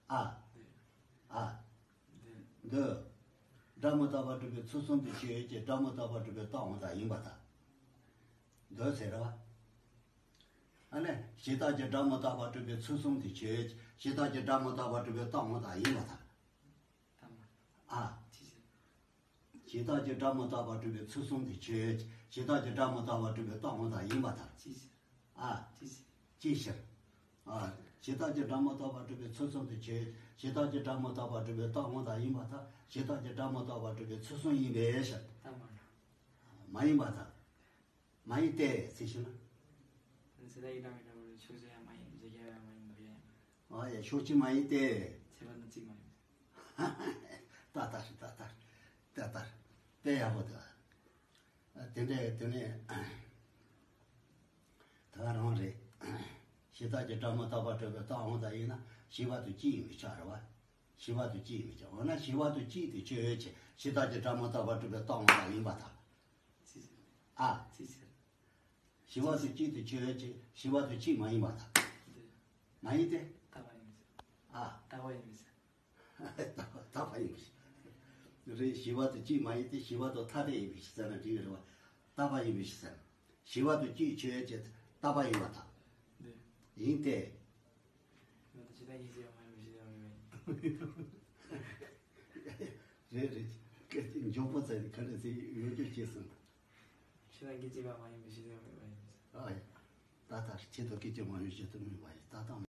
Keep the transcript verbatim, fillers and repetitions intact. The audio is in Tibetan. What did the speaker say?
ཨ། ཨ། འདོད། སྒྲ་མི་རྟག་པ་སྒྲུབ་པའི་ཚུལ་གསུམ་དུ་ཕྱེ་ཡོད་ཀྱི་སྒྲ་མི་རྟག་པ་སྒྲུབ་པའི་རྟགས་འོང་དང་ཡིན་པར་ཐལ། འདོད་ཟེར་བ། ཨ་ནི་བྱས་རྟགས་ཀྱི་སྒྲ་མི་རྟག་པ་སྒྲུབ་པའི་ཚུལ་གསུམ་དུ་ཕྱེ་ཡོད་ཀྱི་བྱས་རྟགས་ཀྱི་སྒྲ་མི་རྟག་པ་སྒྲུབ་པའི་རྟགས་འོང་དང་ཡིན་པར་ཐལ། ཨ། བྱས་རྟགས་ཀྱི་སྒྲ་མི་རྟག་པ་སྒྲུབ་པའི་ཚུལ་གསུམ་དུ་ཕྱེ་ཡོད་ཀྱི་བྱས་རྟགས་ཀྱི་སྒྲ་མི་རྟག་པ་སྒྲུབ་པའི་རྟགས་འོང་དང་ཡིན་པར་ཐལ། ཨ། ཅིའི་ཕྱིར། ཨ། བྱས་རྟགས་ཀྱི་སྒྲ་མི་རྟག་པ་སྒྲུབ་པའི་ཚུལ་གསུམ་དུ་ཕྱེ། བྱས་རྟགས་ཀྱི་སྒྲ་མི་རྟག་པ་སྒྲུབ་པའི་རྟགས་འོང་དང་ཡིན་པར་ཐལ། བྱས་རྟགས་ཀྱི་སྒྲ་མི་རྟག་པ་སྒྲུབ་པའི་ཚུལ་གསུམ་ཡིན་པའི་ཕྱིར། མ་ཡིན་པར་ཐལ། མ་ཡིན་ཏེ་ཟེར་ཞུ་ན། ཚེ་ད་ཡི་དམ་ཡི་དམ་ཕྱོགས་ཆོས་ཡང་མ་ཡིན། འཇོག་རྒྱལ་བ་ཡང་མ་ཡིན། འདོགས་རྒྱལ་ཡང་མ་ཡིན། ཨ་ཡ། ཕྱོགས་ཆོས་མ་ཡིན་ཏེ། ཚེ་བ་ན་གཅིག་མ་ཡིན། ཏ་ཏ་ཏ་ཏ་ཏ་ཏ། དཔེ་ཡག་པོ་འདུག། དེ་འདྲ་དེ་ནས་ད་ག་རང་རེད། བྱས་རྟགས་ཀྱི་སྒྲ་མི་རྟག་པ་སྒྲུབ་པའི་རྟགས་འོང་དང་ཡིན་ན་བྱས་པ་དང་གཅིག་ཡིན་པས་ཁྱབ་རེད་བ། བྱས་པ་དང་གཅིག་ཡིན་པས་ཁྱབ། འོ་ན་བྱས་པ་དང་གཅིག་དེ་ཆོས་ཅན། བྱས་རྟགས་ཀྱི་སྒྲ་མི་རྟག་པ་སྒྲུབ་པའི་རྟགས་འོང་དང་ཡིན་པར་ཐལ། ཨ། བྱས་པ་དང་གཅིག་དེ་ཆོས་ཅན། བྱས་པ་དང་གཅིག་མ་ཡིན་པར་ཐལ། མ་ཡིན་ཏེ། རྟག་པ་ཡིན་པས། ཨ། རྟག་པ་ཡིན་པས། རྟག་པ་ཡིན་པས། རེད། བྱས་པ་དང་གཅིག་མ་ཡིན་ཏེ། བྱས་པ་དང་ཐ་དད་ཡིན་པའི་ཕྱིར་ཟེར་ན་འགྲིག་གི་རེད་བ། རྟག་པ་ཡིན་པའི་ཕྱིར་ཟེར། བྱས་པ་དང་གཅིག་ཆོས་ཅན། རྟག་པ་ཡིན་པར་ཐལ། ཡིན་ཏེ། རེད་རེད། སྐད་ཆ་མགྱོགས་པོ་ཚ་ནི་ག་འདྲ་ཟེར་ཡོད་རྒྱུ་བྱས་སོང་། ཕྱི་ལ་སྐད་ཅིག་པ་མ་ཡིན་པའི་ཕྱིར་ཟེར་བ་ཡིན། ཨ་ཡ། ད་ལྟ་ཆེད་དུ་སྐད་ཅིག་མ་ཡིན་ཕྱིར་དུ་མིན་པ་ཡིན། ད་ལྟ།